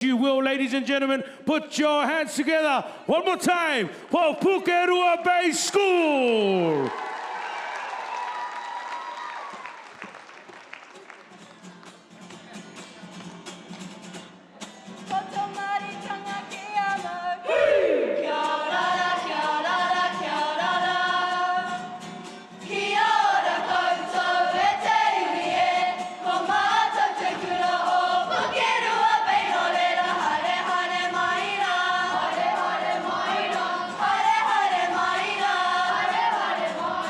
You will, ladies and gentlemen, put your hands together one more time for Pukerua Bay School. Ko tō māritanga ki a mau. Kia ora ra, kia ora ra, kia ora ra. Kia ora koutou e te iwi e, ko mātou te kura o Pukerua Bay nō reira haere haere mai rā. Haere haere mai rā. Haere haere mai rā. Haere haere mai rā.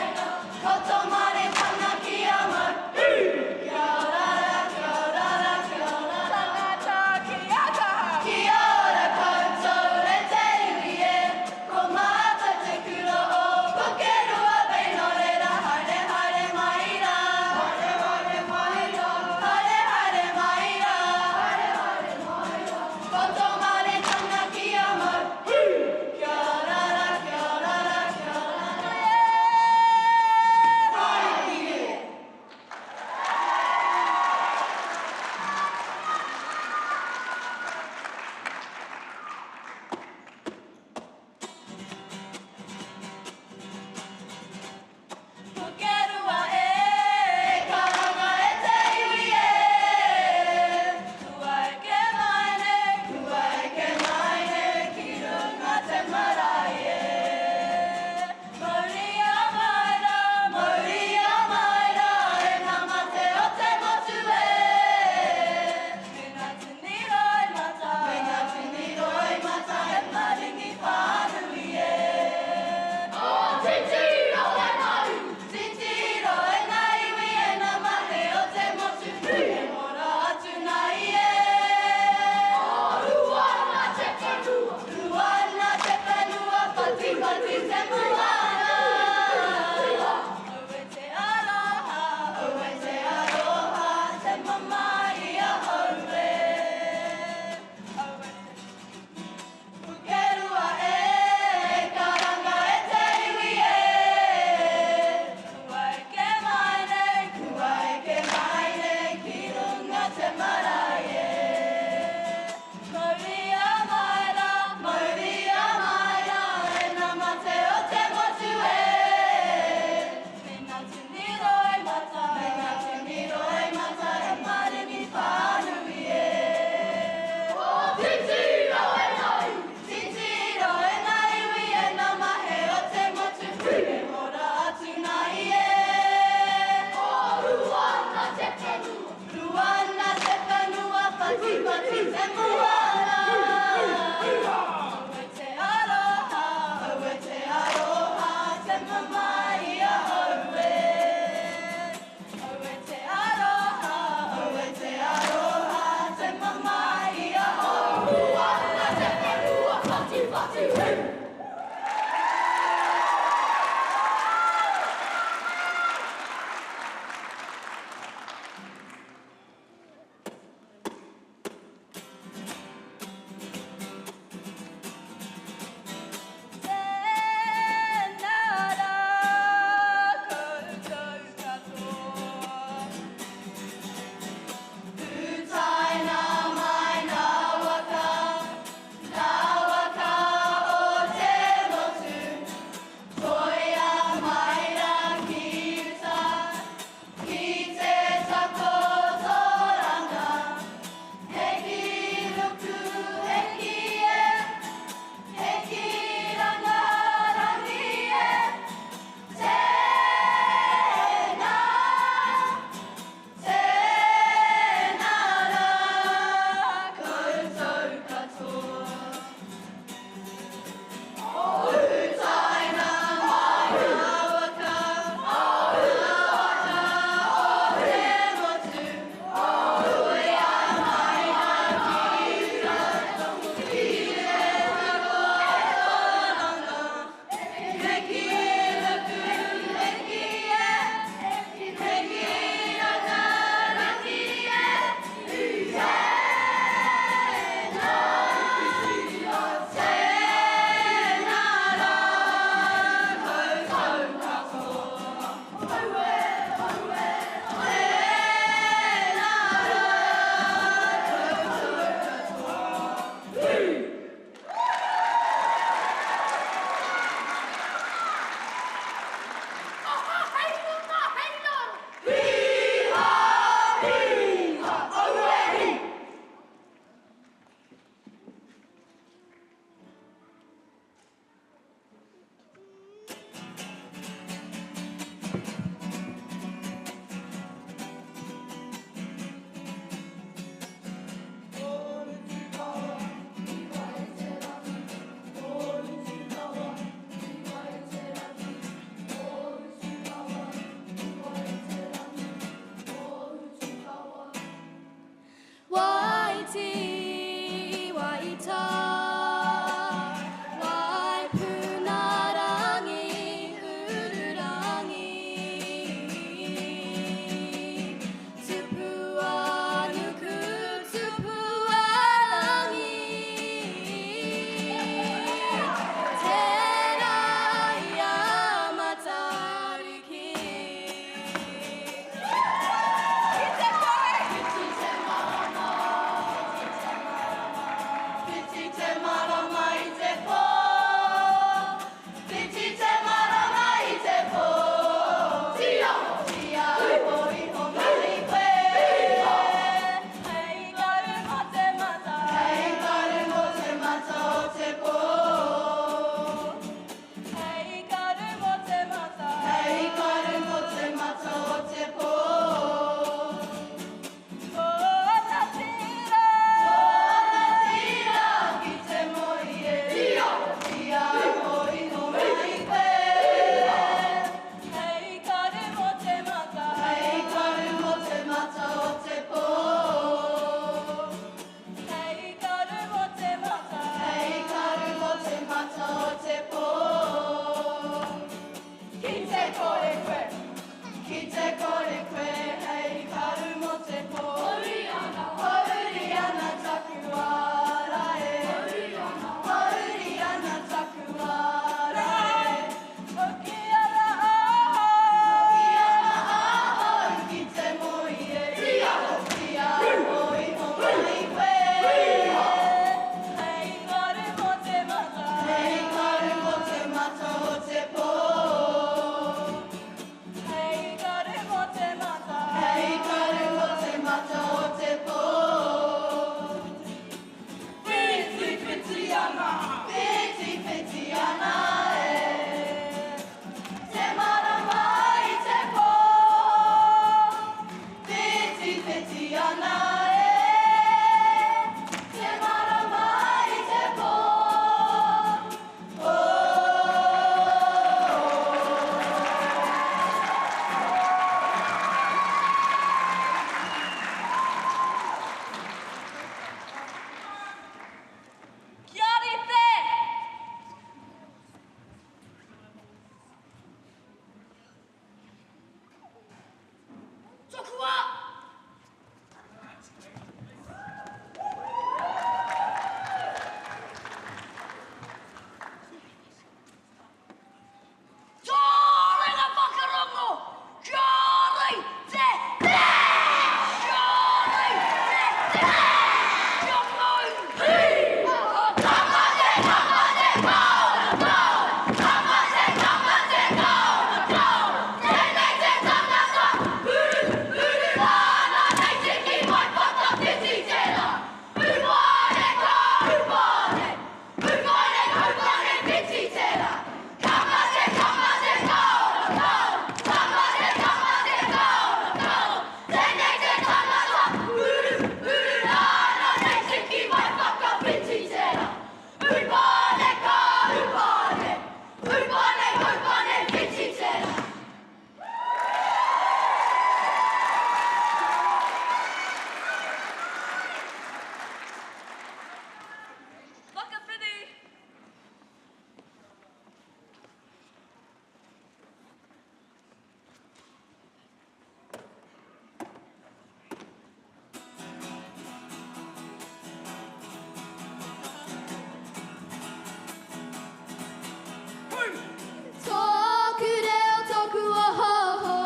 Tōku reo, tōku ohooho,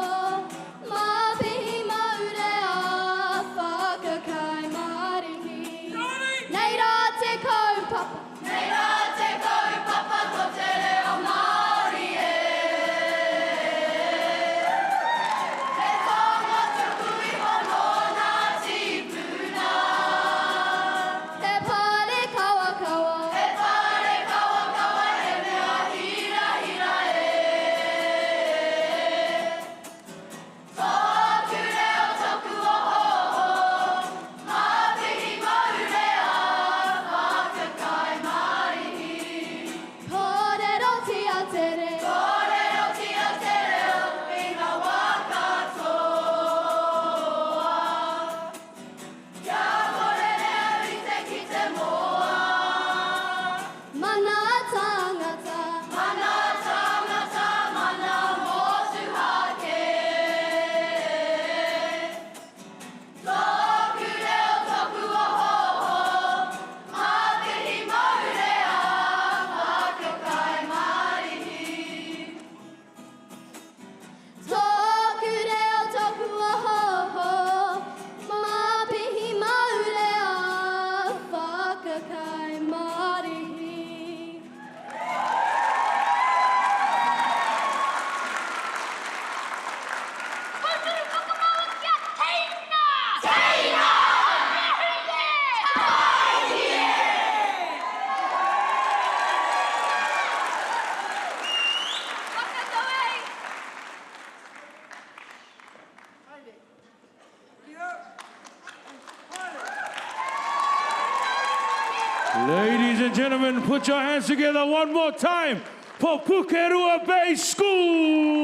Mapihi maurea, whakakai marihi. Nei rā te kaupapa. Nei rā te kaupapa ko te reo Māori e. He taonga tuku iho nō ngā tīpuna. He pare kawakawa. He pare kawakawa he mea hirahira e. Tōku reo, tōku ohooho, Māpihi maurea, whakakai marihi. Kōrerotia te reo. Kōrerotia te reo i ngā wā katoa. Kia kore reo rite ki te moa. Mana tangata. Mana tangata, mana motuhake. Tōku reo, tōku ohooho, Māpihi maurea, whakakai marihi. Tōku reo, tōku ohooho, Māpihi maurea, whakakai marihi. Koutou whakamaua ki a Teina! Teina! Taihie! Whakatau ei! Ladies and gentlemen, put your hands together one more time for Pukerua Bay School.